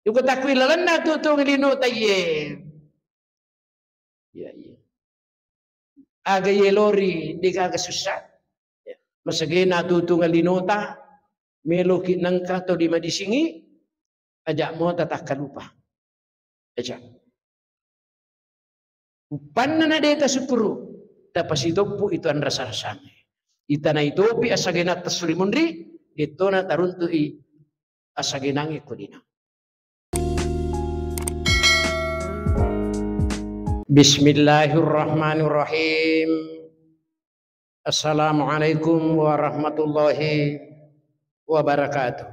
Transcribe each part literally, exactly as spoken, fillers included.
Yuko takwi lalenna tutung lino taiye. Iya, iya. Aga yelori degaga susah. Ya. Masagena tutung linota, meloki nengka to dimadisingi, aja mota takkalupa. Aja. Uppanna na deta syukuru, tapasitoppu itu anrasa-rasana. Itanai topi asagena tasuri munri, detona taruntu'i asagenangi kodina. Bismillahirrahmanirrahim. Assalamualaikum warahmatullahi wabarakatuh.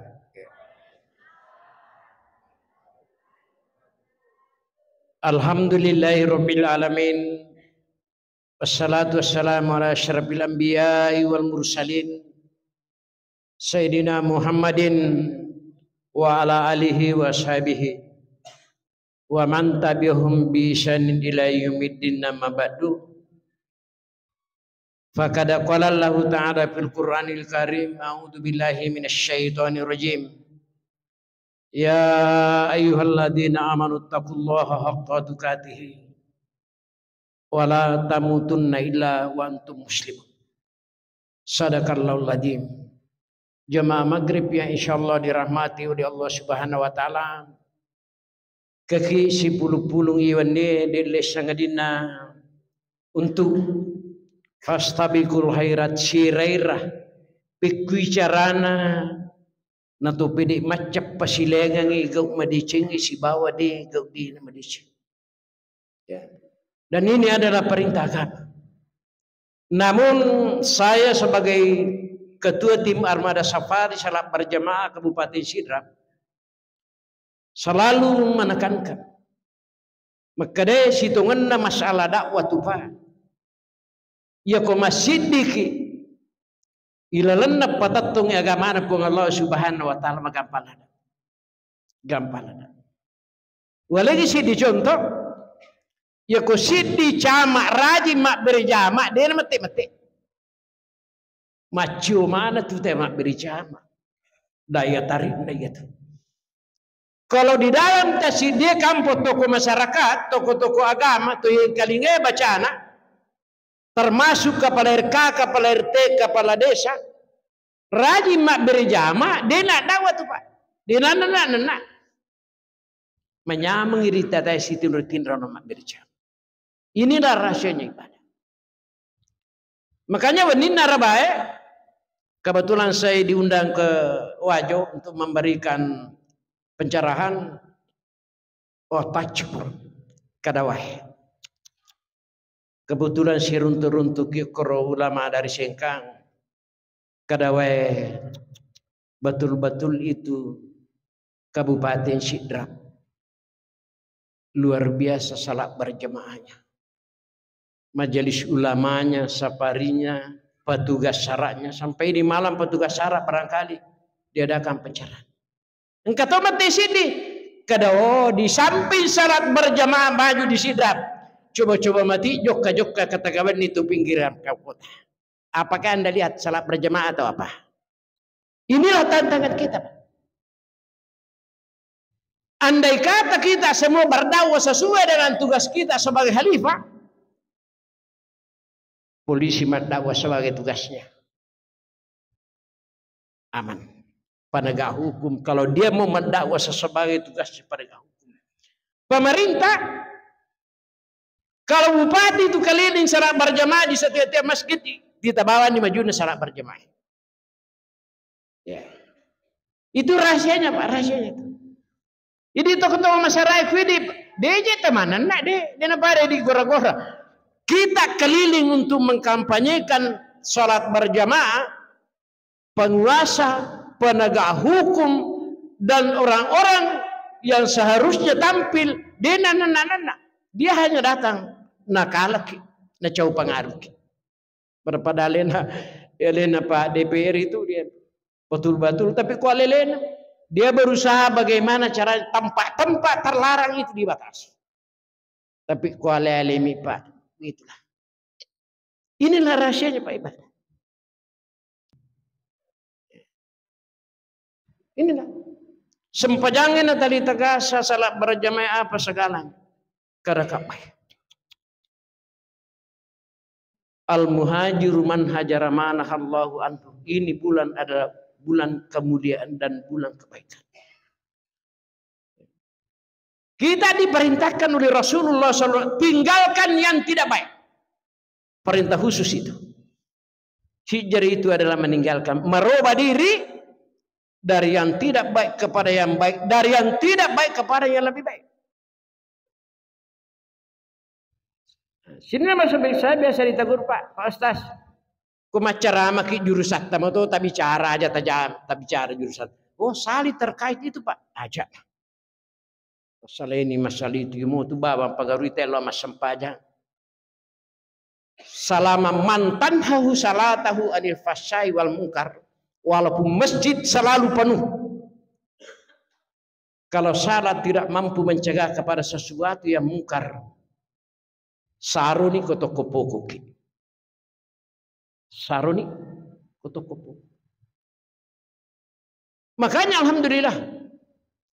Alhamdulillahi rabbil alamin. Wassalatu wassalamu ala asyrafil anbiya'i wal mursalin, Sayyidina Muhammadin wa ala alihi wa ashabihi wa man tabi'ahum bi ihsanin ila yaumiddin, amma ba'du. Faqad qala Allahu ta'ala fil Qur'anil Karim, a'udzu billahi minasy syaithanir rajim. Ya ayyuhalladzina amanu taqullaha haqqa tuqatih wa la tamutunna illa wa antum muslimun. Sadaqallahul adzim. Jamaah maghrib yang insyaallah dirahmati oleh Allah Subhanahu wa taala. Kaki sipulung-pulung iwanne delle sangadinna untuk fastabiqul khairat, siraira pekkui carana nato pede macca pasilengangi gau madecengi sibawa de gau dina madeceng. Ya. Dan ini adalah perintah agama. Namun saya sebagai ketua tim Armada Safari Salat Berjamaah Kabupaten Sidrap selalu menekankan, makkeda sitongenna masalah dakwah tu, Pak. Iyako massiddiki ilalenna patettongi agamana Puang Allah Subhanahu wa taala, magampang lada. Gampang lada. Walegi siddi contoh, iyako siddi camat rajin mabbere jama, dena mette-mette. Maccio mana tu te mabbere jama. Daya tarikna iyatu. Kalau di dalam tasiddi kampung, tokoh masyarakat, tokoh-tokoh agama, to yang kalingai bacana, termasuk kepala R K, kepala R T, kepala desa, rajin mabbere jama, dena dakwah tu, Pak. Dena nena, nena. Manyameng irita tai sitinro-tinro no mabbere jama. Inilah rahasianya ibadah. Makanya weninna rabae, kebetulan saya diundang ke Wajo untuk memberikan pencerahan, oh, pacur, kada wae. Kebetulan siruntu-runtu ki koro ulama dari Sengkang, kada wae, betul-betul itu Kabupaten Sidrap luar biasa salat berjamaahnya. Majelis ulamanya, safarinya, petugas syaratnya, sampai di malam petugas syarat barangkali diadakan pencerahan. Engka to mate siddi, kada, oh, di samping salat berjamaah maju di Sidrap, coba-coba mati jokka-jokka katagawenni tu pinggiran kau kota. Apakah Anda lihat salat berjamaah atau apa? Inilah tantangan kita, Pak. Andai kata kita semua berdakwah sesuai dengan tugas kita sebagai khalifah, polisi mendakwah sebagai tugasnya. Aman. Penegak hukum, kalau dia mau mendakwah sebagai tugasnya penegak hukum. Pemerintah, kalau bupati itu keliling salat berjamaah di setiap-tiap masjid, kita bawa ni majunya salat berjamaah. Ya. Itu rahasianya, Pak, rahasianya itu. Jadi tokoh-tokoh masyarakat kuwi di D J temananna de, de napada di gora-gora. Kita keliling untuk mengkampanyekan salat berjamaah, penguasa, penegak hukum, dan orang-orang yang seharusnya tampil, de nananna. Dia hanya datang nakalaki, nacau pengaruh. Pada-pada alena, alena Pak D P R itu dia betul-betul, tapi ko alena, dia berusaha bagaimana cara tempat-tempat terlarang itu dibatasi. Tapi ko ale-alemi, Pak, itulah. Inilah rahasianya, Pak Iban. Inilah. Sempajangnge natali tagasa, salat berjamaah apa segala. Kada kabbai. Al-muhajiru man hajara ma nahallahu anhu. Ini bulan adalah bulan kemuliaan dan bulan kebaikan. Kita diperintahkan oleh Rasulullah sallallahu alaihi wasallam, tinggalkan yang tidak baik. Perintah khusus itu. Hijrah itu adalah meninggalkan, merubah diri dari yang tidak baik kepada yang baik, dari yang tidak baik kepada yang lebih baik. Sini nama sebab saya biasa ditegur, "Pak, Pak Ustaz, ku maccaramaki jurusan tamo to, tabicara aja tajam, tabicara jurusan." Oh, sali terkait itu, Pak. Aja. Masalah ini, masalah itu, mau tu bawang pagarui telo massempajang. Salama man tanhahu salatahu anil fahsyai wal munkar. Walaupun masjid selalu penuh, kalau salat tidak mampu mencegah kepada sesuatu yang mungkar, saroni ko toko pokoki. Saroni ko toko poko. Makanya alhamdulillah,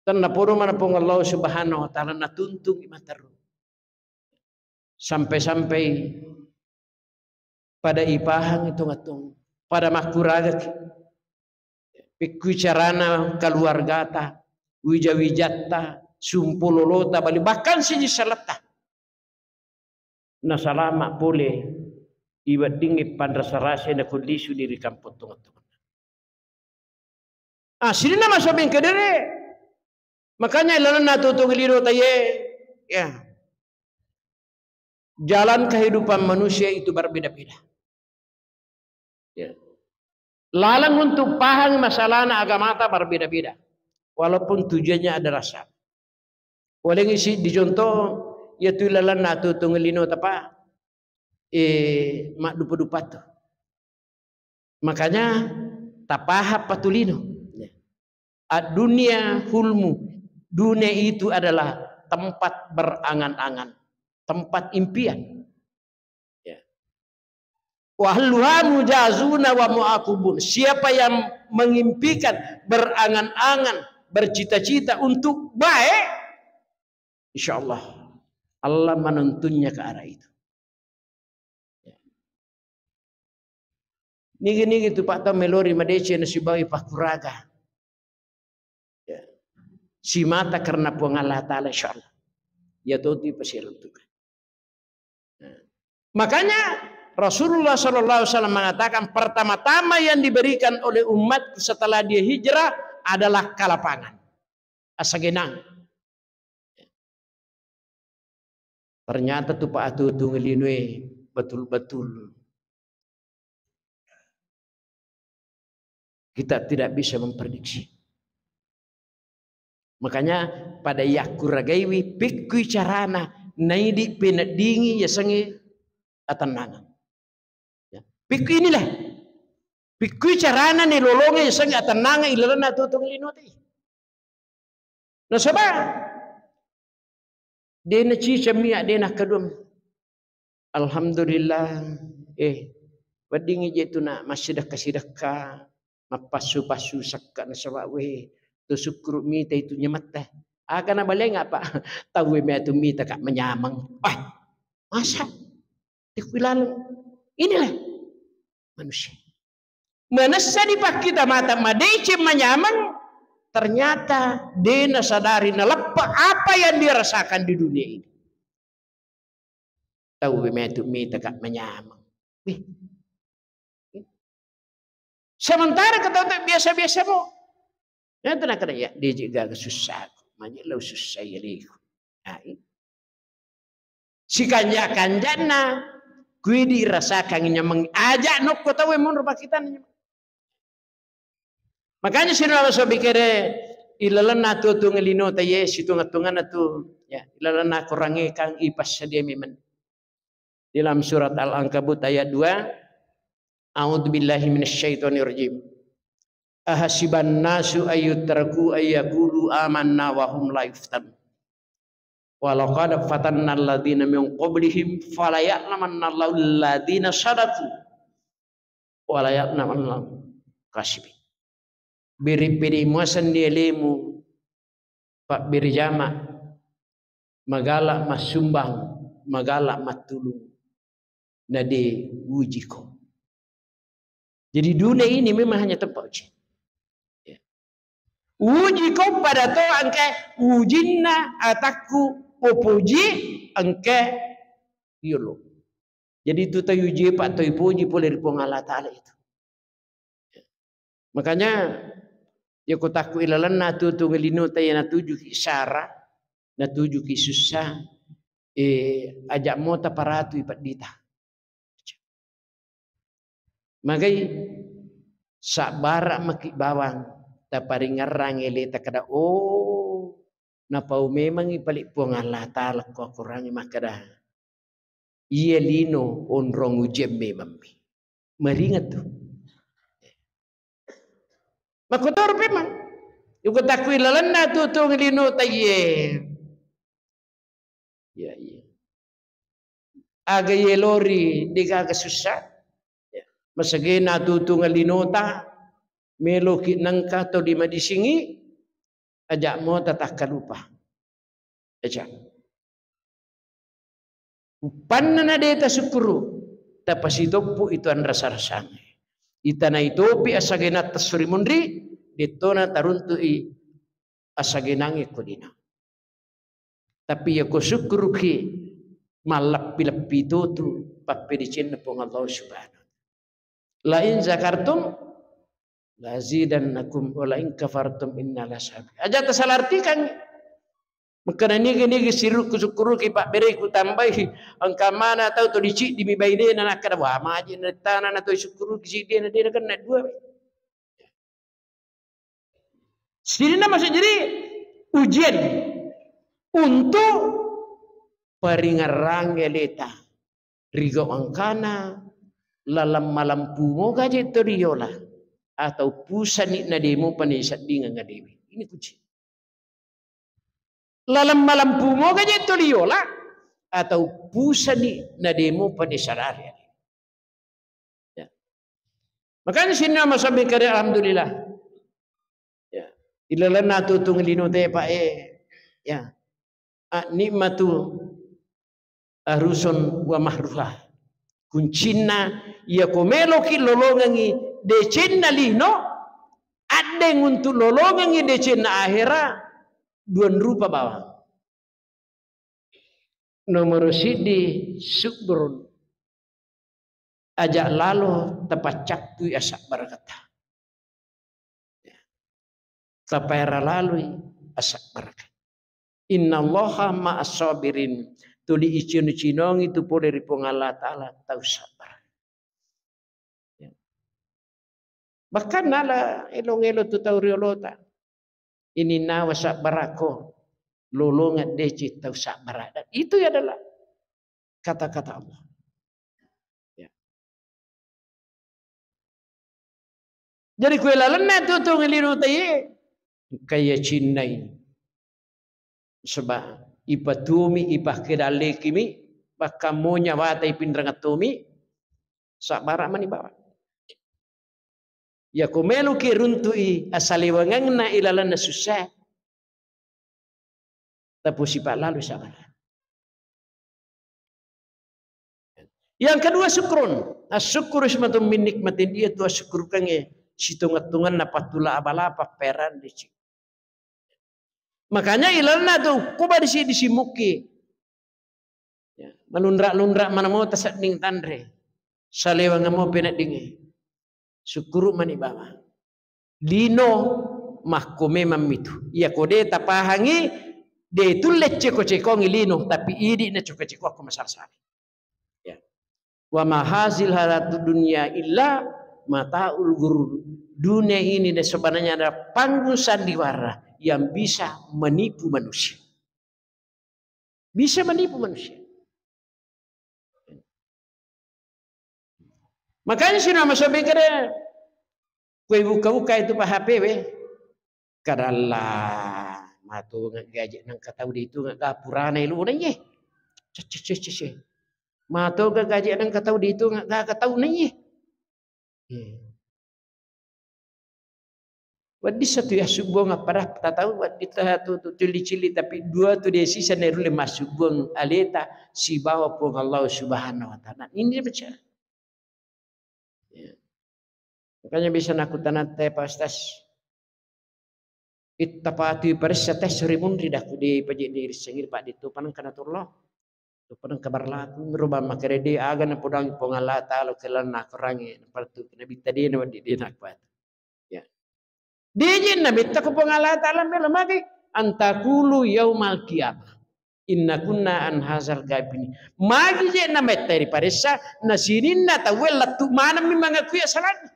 tennapodo mana Puang Allah Subhanahu wa Ta'ala natuntungi materru. Sampai-sampai pada ipahang itu ngatung, pada makkuragaki. Pikkui carana keluargata, wija-wijatta, sumpololota, bali, bahkan siji saletta. Nasalama pole iweddingngi panrasa-rasa nakullisu diri kampong tongeng-tongeng. Ah, sininna masobbing kedere. Makanya ilalenna tutung lino taye, ya. Jalan kehidupan manusia itu berbeda-beda. Ya. Lalang untuk paham masalahna agamata berbeda-beda. Walaupun tujuannya adalah sama. Walengngi si dicontoh, ya tu ilalenna tutung lino tapa, eh, maddupa-dupa tu. Makanya tapaham patulino. Ad-dunya hulmu. Dunia itu adalah tempat berangan-angan, tempat impian. Ya. Wa ahluha mujazuna wa muaqabun. Siapa yang mengimpikan, berangan-angan, bercita-cita untuk baik, insya Allah Allah menuntunnya ke arah itu. Nigi-nigi tu Pak tau melori madeceng nasibawai pakkuraga. Ya. Simata karena Puang Allah Ta'ala, insya Allah. Ya, tu tu pasiruntukan. Nah. Makanya Rasulullah sallallahu alaihi wasallam mengatakan, pertama-tama yang diberikan oleh umatku setelah dia hijrah adalah kelapangan. Asagenang. Ternyata tu Pak atutung linoe betul-betul kita tidak bisa memprediksi. Makanya pada yakkuragaiwi pikkui carana naidi peneddingi yasengnge atennangeng. Ya. Pikkui inilah. Pikkui carana nilolonge yasengnge atennangeng ilalenna tutung lino tadi. Nasaba de naciceng mi, de nakkaduang. Alhamdulillah, eh, weddingngi je tu na massidekka-sidekka, mappassu-passu sekka nasaba, weh, tu sukkuru mita itu nyametta. Aga nabalenga, Pak? Tauwe matu mita ka manyameng. Wah, masa? Tekku laleng. Inilah manusia. Manessa dipakkita mata madeceng manyameng, ternyata de nasadari naleppe apa yang dirasakan di dunia ini. Tau metu mita ka manyameng. Wih. Sementara kata biasa-biasa mo. Nanti nak kena ya, dia juga susah. Banyak lo susah ya liku. Nah, ini. Sikanja-kanjanna, kuidi rasakan nyameng. Aja nokko tauwe monro pakkitanna nyameng. Makanya sirana so bikere ilalenna tutung lino taye situnga-tunganna tu, ya, ilalenna Qur'an kang ipassadia memang. Dalam surat Al-Ankabut ayat dua, A'udzubillahi minasyaitonirrajim. Ahasiban nasu ayyutraku ayyakulu amanna wa hum la yuftanun. Walaqad fatanna alladhina min qablihim falaya'lamanna Allahu alladhina sadaqu walaya'lamanna al-kadhibin. Biri-biri muasenni pabbere jama, magala massumbang, magala mattulung, na de ujiko. Jadi dunia ini memang hanya tempat ujian. Ya. Ujiko pada to engka ujinna atakku popoji engka yolo. Jadi itu tau uji, Pak, tau ipoji pole ri Puang Allah Ta'ala itu. Makanya, ya, ko takku ilalenna tutung linota ya natujuki sara, natujuki sussa, eh, aja mota paratui peddita. Magai sabbara maki bawang taparingerrang eleta kada, oh, napau memangi pale Puang Allah Ta'ala ko Al-Quran makkada, iya lino onrong ujian memammi. Maringet tu. Makkotoro memang. Yuko takui lalenna tutung lino taiye. Ya, iya. Aga yelori degaga sussa. Ya. Masagena tutung linota, meloki nengka to dimadisingi, aja mota takkalupa. Aja. Uppanna na de tasukkuru, tapasitoppu itu anrasa-rasangnge. Itanai topi asagena tassuri munri, dettona taruntu'i asagenangnge ko dina. Tapi yako sukkuruki, malleppi-leppi totu pappedecenna Puang Allah Subhanahu. La in zakartum la azidannakum wa la in kafartum inna la syadid. Aja tasalartikan. Makkana nigi-nigi sirukku sukkuruki pabbereku tambai engka mana tau to diciddimi bainena nakkada, wah, maji nettana na to sukkuruki sidena dena kenna dua. Sidina masuk jadi ujian untuk paringerrang eleta. Rigau engkana lalang malampu moga je to riyola atau pusani na demo pani seddingang adewe. Ini kunci. Lalang malampu moga je to riyola atau pusani na demo pani sadari. Ya. Makanya sini nama sampai kare alhamdulillah. Ya. Ilalanna tutung lino te Pak e. Ya. A nikmatu arusun wa mahruha. Kuncinna, iya ko meloki lolongengi decenna lino, addeng untuk lolongengi decenna ahera, dua rupa bawang. Nomoro siddi, subrun. Aja lalo tapaccattui asabbarakata. Tapaera lalui asabbaraka. Innallaha ma'as sabirin. Tuli icino-cinongi tu pole ri Puang Allah Ta'ala tau sabbara. Ya. Bahkan nala elong-elong tu tau riolota. Ini nawa sabbarako lolongan deci tau sabbara. Dan itu adalah kata-kata Allah. Ya. Jadi kue lalenna tutung lino taiye, kaya cinnai. Sebab ipatumi, ipakkedallekimi, bakkammo nyawata ipinreng attomi, sabbara mani bawa. Yako meloki runtu'i asalewangenna ilalanna sussa, tapusipa lalu sabara. Yang kedua, syukrun. Asy-syukru ismatun min nikmatin, iya tu asy-syukrukengnge sitonget-tongenna pattula abala papperan deci. Makanya ilalenna tu kuba disi-, disimukki. Ya, malunra-lunra manamo tasedding tanre. Salewangamo peneddingnge. Syukuru mani bawang. Lino makko memang mitu. Iya ko de tapahangi, de tulle ceko-cekongi lino, tapi idi na ceko-ceko ko masala-sala. Ya. Wa ma hazil hayatud dunya illa mataul ghurur. Dunia ini dan sebenarnya adalah panggung sandiwara yang bisa menipu manusia. Bisa menipu manusia. Makanya sina masobe kere kue buka-buka itu pa H P we. Kadalla matonga gaje nangka tau de itu ga purana iluna ye. Cece cece cece. Matonga gaje nangka tau de itu ga tau na ye. Hmm. Wedding satu yassubbuang appada tatau, wedding satu tu cili-cili, tapi dua tu de sisa nerulle massubbuang aleta sibawa Puang Allah Subhanahu wa Ta'ala. Ini dia baca. Ya. Makanya bisa naku tanah teh Pak Ustaz. Ittapatu paressa tes rimunri daku de paje de risengir Pak de tu paneng kana tollo. Tu paneng kabar laku, roba makarede aga napodangi Puang Allah Ta'ala kelan nakorangi, napartu Nabi tadi na wedding de nakuat. Ya. Deje nametta ko Puang Allah Ta'ala melo magi antakulu yaumal qiyamah. Inna kunna an hazal gabini. Magi je nametta riparessa, na sininna tauwe lettu maneng mi mangakui asalanna.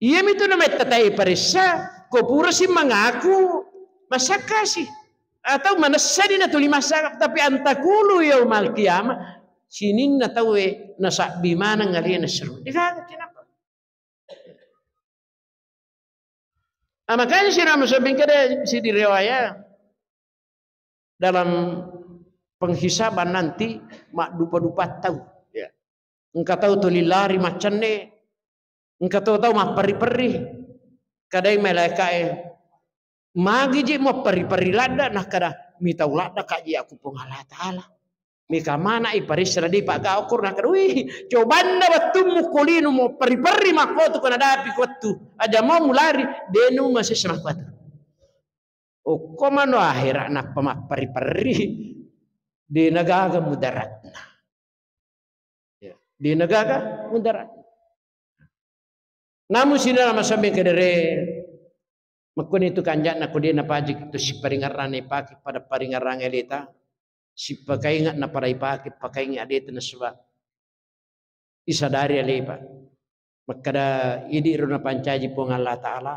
Iyamitu nametta tai paressa, ko purasi mangaku masakkasi. Atau manessani natuli massakka, tapi antakulu yaumal qiyamah, sininna tauwe nasabbi maneng alena seru. Degaga kenapa? Ah, makanya si Rama Sobing kada si di riwayat dalam penghisaban nanti maddupa-dupa tau. Ya. Engka tau tuli lari maccenne, engka tau tau mapperri-perri. Kadai malaikae, magi je mapperri-perri ladda, nakkada mitau ladda kaji aku Puang Allah Ta'ala. Mika mana i parissara di pagau kur nakkada, wih, cobanna wettummu kolinu mo perri-perri makkotu ko nadapi ko wettu. Aja mau mulari, denu masih semak wettu. Okko mano ahera nappa mapperri-perri, de nagaga mudaratna. Ya, de nagaga mudaratna. Namun sinana masabing kedere, makkuni tu kanjana ko de napajik tu siparingarrang ipake pada paringarrang eleta, sipakainga na pada ipake pakainga adeta nasaba isadari alepa. Makkada idi ro napancaji Puang Allah Ta'ala.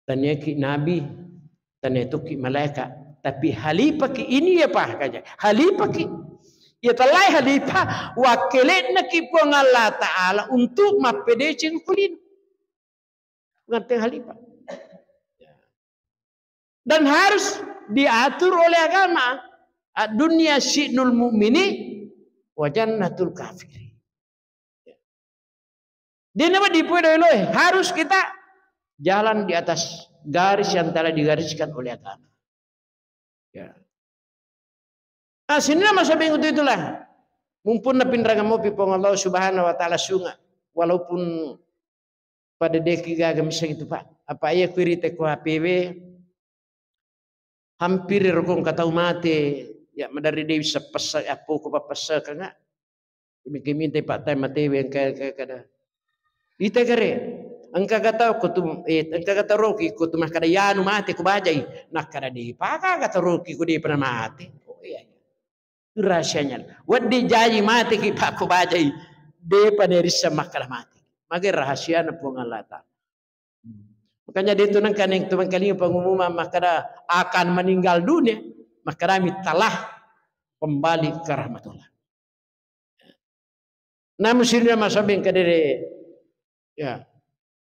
Taniaki nabi, taniatuki malaika, tapi halipaki ini ya pah kaja. Halipaki. Ya tellai halipah, wakkelenaki Puang Allah Ta'ala untuk mappedeceng kulino. Pengertian halifah. Dan harus diatur oleh agama. Ad-dunya sijnul mu'mini wa jannatul kafiri. Dia nama dipodo loe, harus kita jalan di atas garis yang telah digariskan oleh agama. Ya. Nah, sininna masabing utu itulah. Mumpung napinrang mopi Puang Allah Subhanahu wa Ta'ala sunga. Walaupun pada deki gaga miseng itu, Pak. Apa iya kuirite ko H P W, hampir rokong katau mate, ya, madari dewi sapassa, apoko papassa kanga. Miki minta Pak Tai matewe engka, engka kada. Ita gare, engka kata ko tu, eh, engka kata roki ko tu makkada yanu mate ko bajai. Nakkada de paka kata roki ko de pernah mate. Oh iya, iya. Itu rahasianya. Wedding jaji mate ki Pak ko bajai. De pada rissa makkada mate. Mage rahasiana Puang Allah Ta'ala. Makanya de tu nengka neng tu mengkalinga pengumuman makkada akan meninggal dunia, makkada mi telah kembali ke rahmatullah. Namun sini masabing kedere, ya,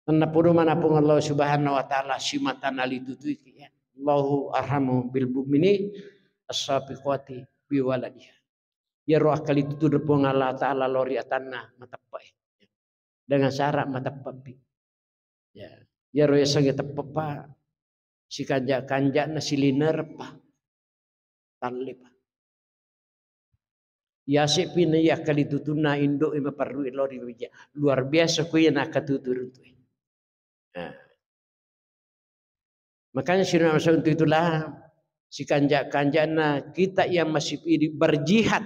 tenna podo mana Puang Allah Subhanahu wa Ta'ala simata nalitutui ki, ya. Allahu arhamu bil mu'mini as-sabiqati bi waladiha. Iyaro akkalitutuna Puang Allah Ta'ala lao ri atanna mateppe'e. Dengan syarat mateppe'pi. Ya, iyaro yasengnge teppe', Pak, sikanja'-kanja'na silinere', Pak. Talle, Pak. Yase'pi na iya akkalitutuna indo'e maperru'e lao ri bija. Luar biasa ko iya nakkatutu runtu'e. Nah. Makanya sirina masa untuk itulah sikanja'-kanja'na kita yang masih hidup berjihad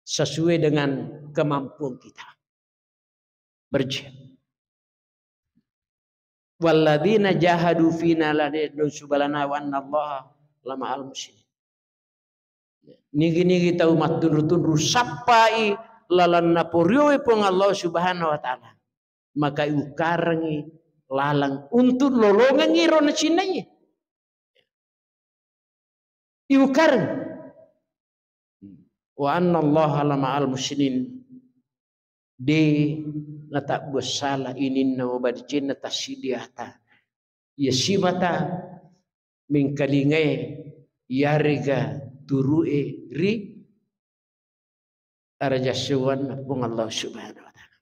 sesuai dengan kemampuan kita. Berjihad. Walladzina jahadu fina lanahdiyannahum subulana wa annallaha lama'al muhsinin. Nigi-nigi tau mattunru-tunru sappai lalanna porioe Puang Allah Subhanahu wa Ta'ala, maka iukkarengngi lalang untuk lolongengngi ro nacinnaie. Iukkareng. Wa annallaha lama'al muhsinin. De natabbuassala ininna wabadecenna tassidiata. Iya simata mengkalingae yarega turu'e ri arajassuanna Puang Allah Subhanahu wa Ta'ala.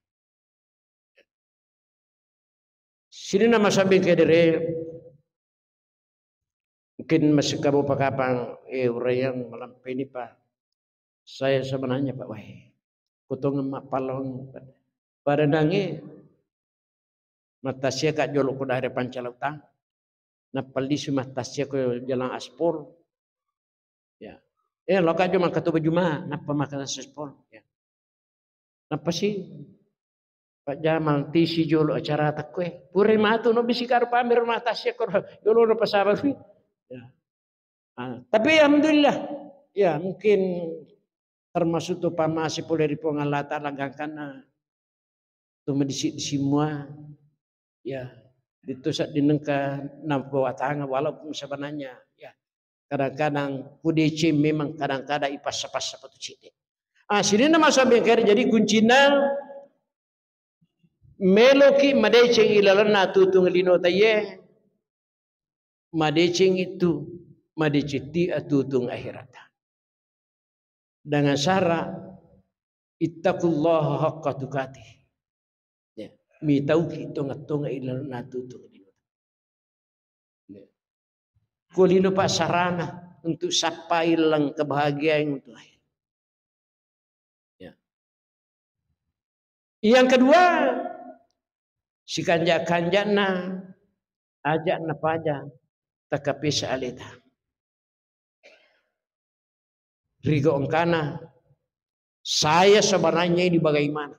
Sininna masabbing kedere, mungkin masih kamu pakapang, eh, urayang malampe ini, Pak. Saya sebenarnya, Pak, wah, kutongeng mappalong, Pak. Pada nangi, mattasia ka jolo ko daerah Pancalautang. Nappa lisu mattasia ko jalan aspol. Ya. Eh, lo ka jo mangkatuba Juma, nappa makan aspol. Ya. Nappa si pajjama tisi jolo acara takkue. Pura matu no bisi karo pamer rumah tasya ko jolo no pasabar wi. Ya. Ah, tapi alhamdulillah, ya, mungkin termasuk tu pamase pole ri Puang Allah Taala gangkanna tu madisi-disi mua, ya, itu saddinengka nabuatanga walaupun sebenarnya, ya, kadang-kadang kudeceng memang kadang-kadang ipassa-passa patu cedde. Ah, sininna masabbing kere, jadi kuncinna meloki madeceng ilalenna tutung lino taiye, madeceng itu, madeceng ti atutung akhirata. Dengan syarat, ittaqullaha haqqa tuqatih. Ya, mitauki tonga-tonga ilalenna tutung lino. Ya. Ko lino, Pak, sarana untuk sappai lang kebahagiaan untuk akhir. Ya. Yang kedua, sikanja-kanjana aja napaja takapesa aleta. Rigo engkana, saya sebenarnya ini bagaimana?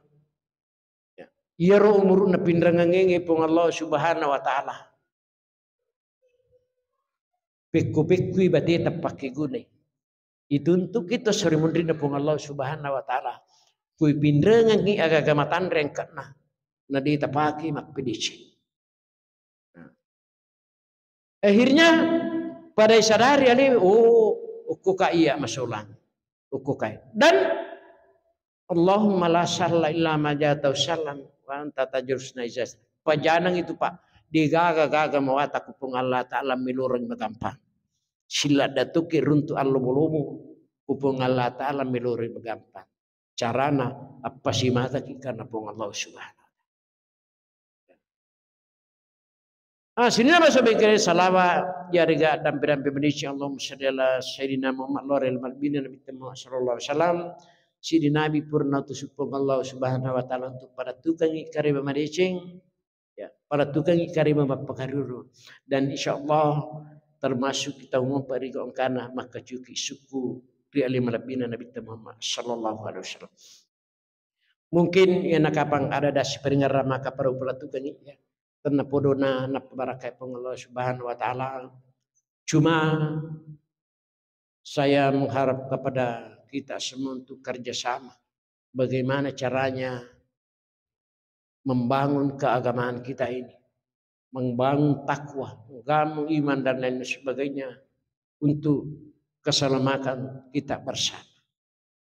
Ya. Iyaro umuru napinrengengenge Puang Allah Subhanahu wa Ta'ala. Pekku-pekkui bateta pakkegunai. Ituntuki to sori munrinna Puang Allah Subhanahu wa Ta'ala. Kui pinrengengi agaga matanre engkana. Na de tapake mappedeceng. Akhirnya pada isadari ale, oh, okko ka iya masolang. Okko kai. Dan Allahumma la sahla illa ma ja'altahu sahlan wa anta taj'alul huzna idza syita. Pajanang itu, Pak. Degaga-gaga mawata ku Puang Allah Ta'ala meloreng magampang. Sila datuki runtu allo bolomu ku Puang Allah Ta'ala meloreng magampang. Carana appasimataki karena Puang Allah Subhanahu wa Ta'ala. Ah, sininna masabbing kere salawa, yarega dampe-dampe madeceng, Allahumma shalli ala Sayyidina Muhammad, lore marbina Nabi Muhammad sallallahu alaihi wasallam. Sidi Nabi purna utus Puang Allah Subhanahu wa Ta'ala untuk pada tukangi kareba madeceng, ya, pada tukangi kareba mappakaruru. Dan insya Allah termasuk kita umum parigo engkana makkacuki suku ri ale marabbina Nabi Muhammad sallallahu alaihi wasallam. Mungkin iya nakapang ada dasi paringerrang maka pada upalatukangi, ya. Tenna podona napabarakai Puang Allah Subhanahu wa Ta'ala. Cuma saya mengharap kepada kita semua untuk kerjasama. Bagaimana caranya membangun keagamaan kita ini, membangun takwa, membangun iman dan lain sebagainya untuk keselamatan kita bersama.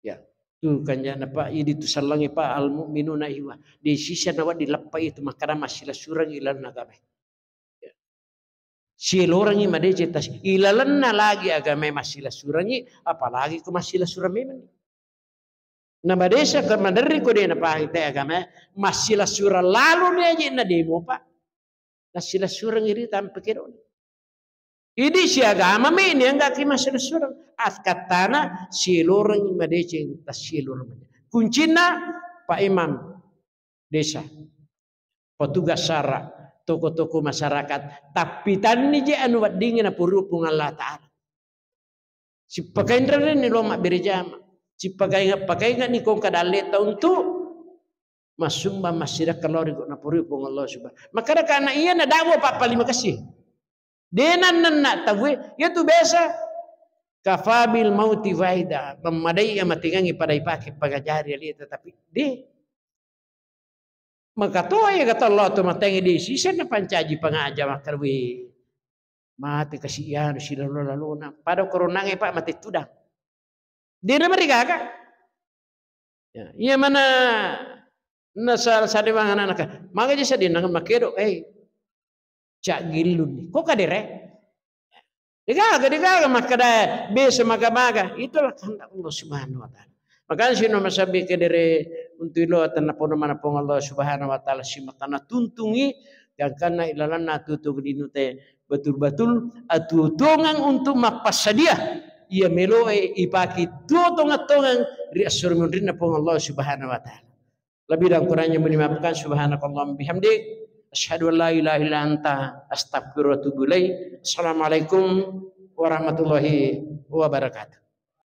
Ya, tu kanjana, Pak, idi tu sellengi, Pak, al mukminuna iwa. Di sisa nawa dileppai itu makana massilassureng ilalenna agama. Ya. Silorengi madeceng tas ilalenna lagi agama massilassurengi, apalagi ko massilassureng memang. Na madesa ke maderri ko de napahang te agama, massilassureng lalu ni aja na demo, Pak. Nassilassureng iri tanpa kero. Idi siagama mi ni enggak ki massilassureng. Askattana siloreng madeceng tas siloreng. Kuncinna Pak Imam desa, petugas sara, tokoh-tokoh masyarakat, tapi tanni je anu weddingi napuru Puang Allah Ta'ala. Sipakainreng ni lo mabbere jama. Sipakainga-, pakainga ni kong kadalle tau untuk massumbang massirakka lao ri guna puri Puang Allah Subhanahu. Makada kana iya na dawo pappalima kasih. Denan nenna tawwe, iya tu biasa. Kafabil mauti faida, memmadai amatengangi pada ipake pagajari ali, tetapi de. Maka to iya kata Allah tu matengi di sisa na pancaji pangaja makkarwi. Mate kasi iyanu silalo-lalona. Pada koronange, Pak, mate tudang. Dena marigaga. Ya, iya mana nasa sadewang anak-anak. Maka je sadinang makedo, eh. Cak gillun ni. Kok kadere? Degaga, degaga makkada besa maga-maga. Itulah kehendak Allah Subhanahu wa Ta'ala. Makanya sino masabbi kedere untuk ilo tanah pono mana Puang Allah Subhanahu wa Ta'ala simatana tuntungi Gangkanna ilalanna atuo-tuo linoe betul-betul atuo-tuongeng untuk mappassadia iya meloe ipake tuo tongeng-tongeng ri esso ri munrinna Puang Allah Subhanahu wa Ta'ala. Lebih dan kurangnya mohon dimaafkan. Subhanakallahumma bihamdik. Asyhadu an la ilaha illa anta, astaghfiruka wa atubu ilaik. Assalamualaikum warahmatullahi wabarakatuh.